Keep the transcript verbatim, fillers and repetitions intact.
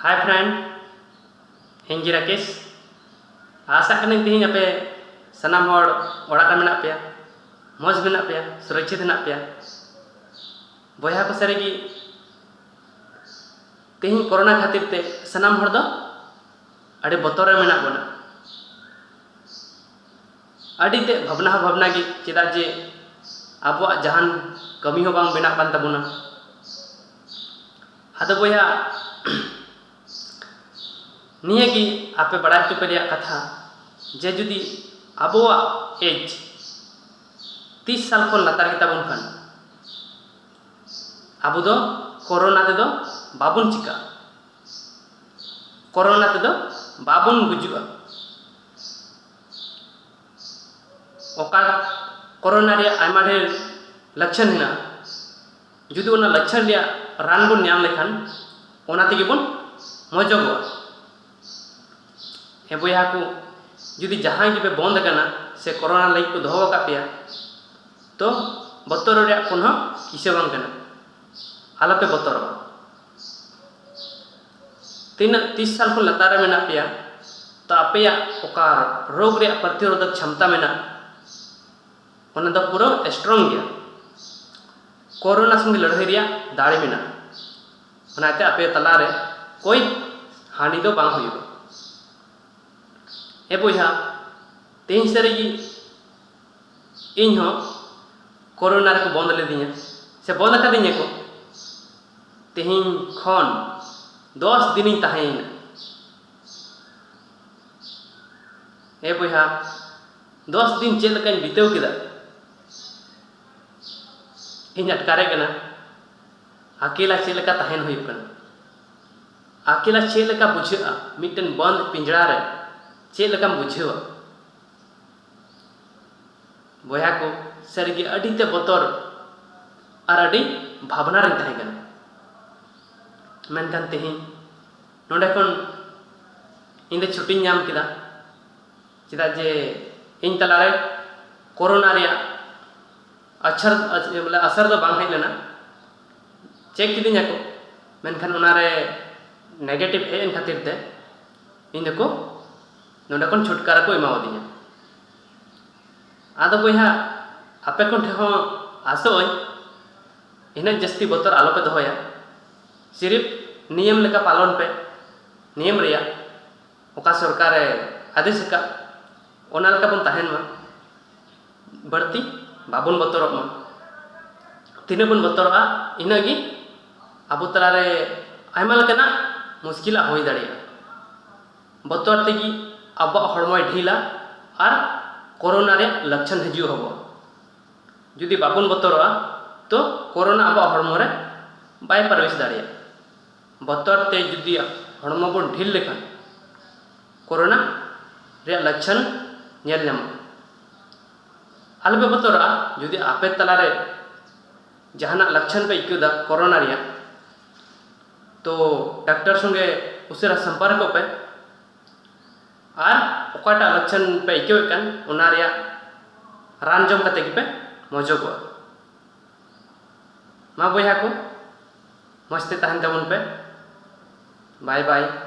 Hi friend, ᱤᱧ ᱜᱮ ᱨᱟᱠᱮᱥ᱾ ᱟᱥᱟᱜ ᱠᱟᱹᱱᱟᱹᱧ ᱛᱮᱦᱮᱧ ᱟᱯᱮ ᱥᱟᱱᱟᱢ ᱦᱚᱲ ᱚᱲᱟᱜ ᱨᱮ ᱢᱮᱱᱟᱜ ᱯᱮᱭᱟ, ᱢᱚᱡᱽ ᱢᱮᱱᱟᱜ ᱯᱮᱭᱟ, ᱥᱩᱨᱚᱠᱪᱷᱤᱛ ᱦᱮᱱᱟᱜ ᱯᱮᱭᱟ᱾ ᱵᱚᱭᱦᱟ ᱠᱚ, ᱥᱟᱹᱨᱤᱜᱮ ᱛᱮᱦᱮᱧ ᱠᱳᱨᱳᱱᱟ ᱠᱷᱟᱹᱛᱤᱨ ᱛᱮ ᱥᱟᱱᱟᱢ ᱦᱚᱲ ᱫᱚ ᱟᱹᱰᱤ ᱵᱚᱛᱚᱨ ᱨᱮ ᱢᱮᱱᱟᱜ ᱵᱚᱱᱟ᱾ ᱟᱹᱰᱤ ᱛᱮᱫ ᱵᱷᱟᱵᱽᱱᱟ ᱦᱚᱸ ᱵᱷᱟᱵᱽᱱᱟ ᱜᱮ, ᱪᱮᱫᱟᱜ ᱡᱮ ᱟᱵᱚᱣᱟᱜ ᱡᱟᱦᱟᱱ ᱠᱟᱹᱢᱤ ᱦᱚᱸ ᱵᱟᱝ ᱵᱮᱱᱟᱜ ᱠᱟᱱ ᱛᱟᱵᱚᱱᱟ᱾ ᱟᱫᱚ ᱵᱚᱭᱦᱟ, ᱱᱤᱭᱟᱹ ᱜᱮ ᱟᱯᱮ ᱵᱟᱲᱟᱭ ᱦᱚᱪᱚ ᱯᱮ ᱨᱮᱭᱟᱜ ᱠᱟᱛᱷᱟ ᱡᱮ ᱡᱩᱫᱤ ᱟᱵᱚᱣᱟᱜ ᱮᱡᱽ ᱛᱤᱥ ᱥᱟᱞ ᱠᱷᱚᱱ ᱞᱟᱛᱟᱨ ᱜᱮᱛᱟ ᱵᱚᱱ ᱠᱷᱟᱱ, ᱟᱵᱚ ᱫᱚ ᱠᱳᱨᱳᱱᱟ ᱛᱮᱫᱚ ᱵᱟᱵᱚᱱ ᱪᱤᱠᱟᱹᱜᱼᱟ, ᱠᱳᱨᱳᱱᱟ ᱛᱮᱫᱚ ᱵᱟᱵᱚᱱ ᱜᱩᱡᱩᱜᱼᱟ᱾ ᱚᱠᱟ ᱠᱳᱨᱳᱱᱟ ᱨᱮᱭᱟᱜ ᱟᱭᱢᱟ ᱰᱷᱮᱨ ᱞᱚᱠᱠᱷᱚᱱ ᱦᱮᱱᱟᱜᱼᱟ, ᱡᱩᱫᱤ ᱚᱱᱟ ᱞᱚᱠᱠᱷᱚᱱ ᱨᱮᱭᱟᱜ ᱨᱟᱱ ᱵᱚᱱ ᱧᱟᱢ ᱞᱮᱠᱷᱟᱱ, ᱚᱱᱟ ᱛᱮᱜᱮ ᱵᱚᱱ ᱢᱚᱡᱚᱜᱚᱜᱼᱟ᱾ ᱦᱮᱸ ᱵᱚᱭᱦᱟ ᱠᱚ, ᱡᱩᱫᱤ ᱡᱟᱦᱟᱸᱭ ᱜᱮᱯᱮ ᱵᱚᱱᱫ ᱟᱠᱟᱱᱟ ᱥᱮ ᱠᱳᱨᱳᱱᱟ ᱞᱟᱹᱜᱤᱫ ᱠᱚ ᱫᱚᱦᱚ ᱟᱠᱟᱫ ᱯᱮᱭᱟ, ᱛᱚ ᱵᱚᱛᱚᱨ ᱨᱮᱭᱟᱜ ᱠᱳᱱᱳ ᱠᱤᱥᱟᱹ ᱵᱟᱝ ᱠᱟᱱᱟ, ᱟᱞᱚᱯᱮ ᱵᱚᱛᱚᱨᱚᱜᱼᱟ᱾ ᱛᱤᱱᱟᱹᱜ ᱛᱤᱥ ᱥᱟᱞ ᱠᱷᱚᱱ ᱞᱟᱛᱟᱨ ᱨᱮ ᱢᱮᱱᱟᱜ ᱯᱮᱭᱟ, ᱛᱚ ᱟᱯᱮᱭᱟᱜ ᱚᱠᱟ ᱨᱳᱜᱽ ᱨᱮᱭᱟᱜ ᱯᱨᱚᱛᱤᱨᱳᱫᱷᱚᱠ ᱪᱷᱚᱢᱛᱟ ᱢᱮᱱᱟᱜᱼᱟ, ᱚᱱᱟ ᱫᱚ ᱯᱩᱨᱟᱹ ᱥᱴᱨᱚᱝ ᱜᱮᱭᱟ᱾ ᱠᱳᱨᱳᱱᱟ ᱥᱚᱸᱜᱮ ᱞᱟᱹᱲᱦᱟᱹᱭ ᱨᱮᱭᱟᱜ ᱫᱟᱲᱮ ᱢᱮᱱᱟᱜᱼᱟ᱾ ᱚᱱᱟᱛᱮ ᱟᱯᱮ ᱛᱟᱞᱟᱨᱮ ᱠᱳᱭ ᱦᱟᱹᱱᱤ ᱫᱚ ᱵᱟᱝ ᱦᱩᱭᱩᱜᱼᱟ᱾ ᱮ ᱵᱚᱭᱦᱟ, ᱛᱮᱦᱮᱧ ᱥᱟᱹᱨᱤᱜᱮ ᱤᱧ ᱦᱚᱸ ᱠᱳᱨᱳᱱᱟ ᱨᱮᱠᱚ ᱵᱚᱸᱫᱽ ᱞᱤᱫᱤᱧᱟ ᱥᱮ ᱵᱚᱸᱫᱽ ᱟᱠᱟᱫᱤᱧᱟ ᱠᱚ᱾ ᱛᱮᱦᱮᱧ ᱠᱷᱚᱱ ᱫᱚᱥ ᱫᱤᱱᱤᱧ ᱛᱟᱦᱮᱸᱭᱮᱱᱟ᱾ ᱮ ᱵᱚᱭᱦᱟ, ᱫᱚᱥ ᱫᱤᱱ ᱪᱮᱫ ᱞᱮᱠᱟᱧ ᱵᱤᱛᱟᱹᱣ ᱠᱮᱫᱟ, ᱤᱧ ᱟᱴᱠᱟᱨᱮ ᱠᱟᱱᱟ᱾ ᱟᱠᱮᱞᱟ ᱪᱮᱫ ᱞᱮᱠᱟ ᱛᱟᱦᱮᱱ ᱦᱩᱭᱩᱜ ᱠᱟᱱᱟ, ᱟᱠᱮᱞᱟ ᱪᱮᱫ ᱞᱮᱠᱟ ᱵᱩᱡᱷᱟᱹᱜᱼᱟ, ᱢᱤᱫᱴᱮᱱ ᱵᱚᱸᱫᱽ ᱯᱤᱸᱡᱽᱲᱟ ᱨᱮ ᱪᱮᱫ ᱞᱮᱠᱟᱢ ᱵᱩᱡᱷᱟᱹᱣᱟ? ᱵᱚᱭᱦᱟ ᱠᱚ, ᱥᱟᱹᱨᱤᱜᱮ ᱟᱹᱰᱤ ᱛᱮ ᱵᱚᱛᱚᱨ ᱟᱨ ᱟᱹᱰᱤ ᱵᱷᱟᱵᱽᱱᱟ ᱨᱮᱧ ᱛᱟᱦᱮᱸ ᱠᱟᱱᱟ᱾ ᱢᱮᱱᱠᱷᱟᱱ ᱛᱮᱦᱮᱧ ᱱᱚᱰᱮ ᱠᱷᱚᱱ ᱤᱧ ᱫᱚ ᱪᱷᱩᱴᱤᱧ ᱧᱟᱢ ᱠᱮᱫᱟ, ᱪᱮᱫᱟᱜ ᱡᱮ ᱤᱧ ᱛᱟᱞᱟᱨᱮ ᱠᱳᱨᱳᱱᱟ ᱨᱮᱭᱟᱜ ᱟᱪᱟᱨ, ᱵᱚᱞᱮ ᱟᱥᱟᱨ ᱫᱚ ᱵᱟᱝ ᱦᱮᱡ ᱞᱮᱱᱟ᱾ ᱪᱮᱠ ᱠᱤᱫᱤᱧᱟ ᱠᱚ, ᱢᱮᱱᱠᱷᱟᱱ ᱚᱱᱟᱨᱮ ᱱᱮᱜᱮᱴᱤᱵᱷ ᱦᱮᱡ ᱮᱱ ᱠᱷᱟᱹᱛᱤᱨ ᱛᱮ ᱤᱧ ᱫᱚᱠᱚ ᱱᱚᱸᱰᱮ ᱠᱷᱚᱱ ᱪᱷᱩᱴᱠᱟᱨᱟ ᱠᱚ ᱮᱢᱟᱣᱟᱫᱤᱧᱟ᱾ ᱟᱫᱚ ᱵᱚᱭᱦᱟ, ᱟᱯᱮ ᱠᱚ ᱴᱷᱮᱱ ᱦᱚᱸ ᱟᱥᱚᱜ ᱟᱹᱧ, ᱤᱱᱟᱹᱜ ᱡᱟᱹᱥᱛᱤ ᱵᱚᱛᱚᱨ ᱟᱞᱚᱯᱮ ᱫᱚᱦᱚᱭᱟ᱾ ᱥᱤᱨᱤᱯ ᱱᱤᱭᱚᱢ ᱞᱮᱠᱟ ᱯᱟᱞᱚᱱ ᱯᱮ᱾ ᱱᱤᱭᱚᱢ ᱨᱮᱭᱟᱜ ᱚᱠᱟ ᱥᱚᱨᱠᱟᱨᱮ ᱟᱫᱮᱥ ᱟᱠᱟᱫ, ᱚᱱᱟ ᱞᱮᱠᱟ ᱵᱚᱱ ᱛᱟᱦᱮᱱ ᱢᱟ᱾ ᱵᱟᱹᱲᱛᱤ ᱵᱟᱵᱚᱱ ᱵᱚᱛᱚᱨᱚᱜ ᱢᱟ᱾ ᱛᱤᱱᱟᱹᱜ ᱵᱚᱱ ᱵᱚᱛᱚᱨᱚᱜᱼᱟ, ᱤᱱᱟᱹᱜ ᱜᱮ ᱟᱵᱚ ᱛᱟᱞᱟᱨᱮ ᱟᱭᱢᱟ ᱞᱮᱠᱟᱱᱟᱜ ᱢᱩᱥᱠᱤᱞᱟᱜ ᱦᱩᱭ ᱫᱟᱲᱮᱭᱟᱜᱼᱟ᱾ ᱵᱚᱛᱚᱨ ᱛᱮᱜᱮ ᱟᱵᱚᱣᱟᱜ ᱦᱚᱲᱢᱚᱭ ᱰᱷᱤᱞᱟ ᱟᱨ ᱠᱳᱨᱳᱱᱟ ᱨᱮᱭᱟᱜ ᱞᱚᱠᱠᱷᱚᱱ ᱦᱤᱡᱩᱜ ᱦᱚᱵᱚ᱾ ᱡᱩᱫᱤ ᱵᱟᱵᱚᱱ ᱵᱚᱛᱚᱨᱚᱜᱼᱟ, ᱛᱚ ᱠᱳᱨᱳᱱᱟ ᱟᱵᱚᱣᱟᱜ ᱦᱚᱲᱢᱚ ᱨᱮ ᱵᱟᱭ ᱯᱨᱚᱵᱮᱥ ᱫᱟᱲᱮᱭᱟᱜᱼᱟ᱾ ᱵᱚᱛᱚᱨ ᱛᱮ ᱡᱩᱫᱤ ᱦᱚᱲᱢᱚ ᱵᱚᱱ ᱰᱷᱤᱞ ᱞᱮᱠᱷᱟᱱ, ᱠᱳᱨᱳᱱᱟ ᱨᱮᱭᱟᱜ ᱞᱚᱠᱠᱷᱚᱱ ᱧᱮᱞ ᱧᱟᱢᱚᱜᱼᱟ᱾ ᱟᱞᱚᱯᱮ ᱵᱚᱛᱚᱨᱚᱜᱼᱟ᱾ ᱡᱩᱫᱤ ᱟᱯᱮ ᱛᱟᱞᱟᱨᱮ ᱡᱟᱦᱟᱱᱟᱜ ᱞᱚᱠᱠᱷᱚᱱ ᱯᱮ ᱟᱹᱭᱠᱟᱹᱣ ᱮᱫᱟ ᱠᱳᱨᱳᱱᱟ ᱨᱮᱭᱟᱜ, ᱛᱚ ᱰᱟᱠᱛᱟᱨ ᱥᱚᱸᱜᱮ ᱩᱥᱟᱹᱨᱟ ᱥᱚᱢᱯᱚᱨᱠᱚᱜ ᱯᱮ᱾ ᱟᱨ ᱚᱠᱟᱴᱟᱜ ᱞᱚᱠᱠᱷᱚᱱ ᱯᱮ ᱟᱹᱭᱠᱟᱹᱣᱮᱫ ᱠᱟᱱ, ᱚᱱᱟ ᱨᱮᱭᱟᱜ ᱨᱟᱱ ᱡᱚᱢ ᱠᱟᱛᱮ ᱜᱮᱯᱮ ᱢᱚᱡᱚᱜᱚᱜᱼᱟ᱾ ᱢᱟ ᱵᱚᱭᱦᱟ ᱠᱚ, ᱢᱚᱡᱽ ᱛᱮ ᱛᱟᱦᱮᱱ ᱛᱟᱵᱚᱱ ᱯᱮ᱾ ᱵᱟᱭ ᱵᱟᱭ᱾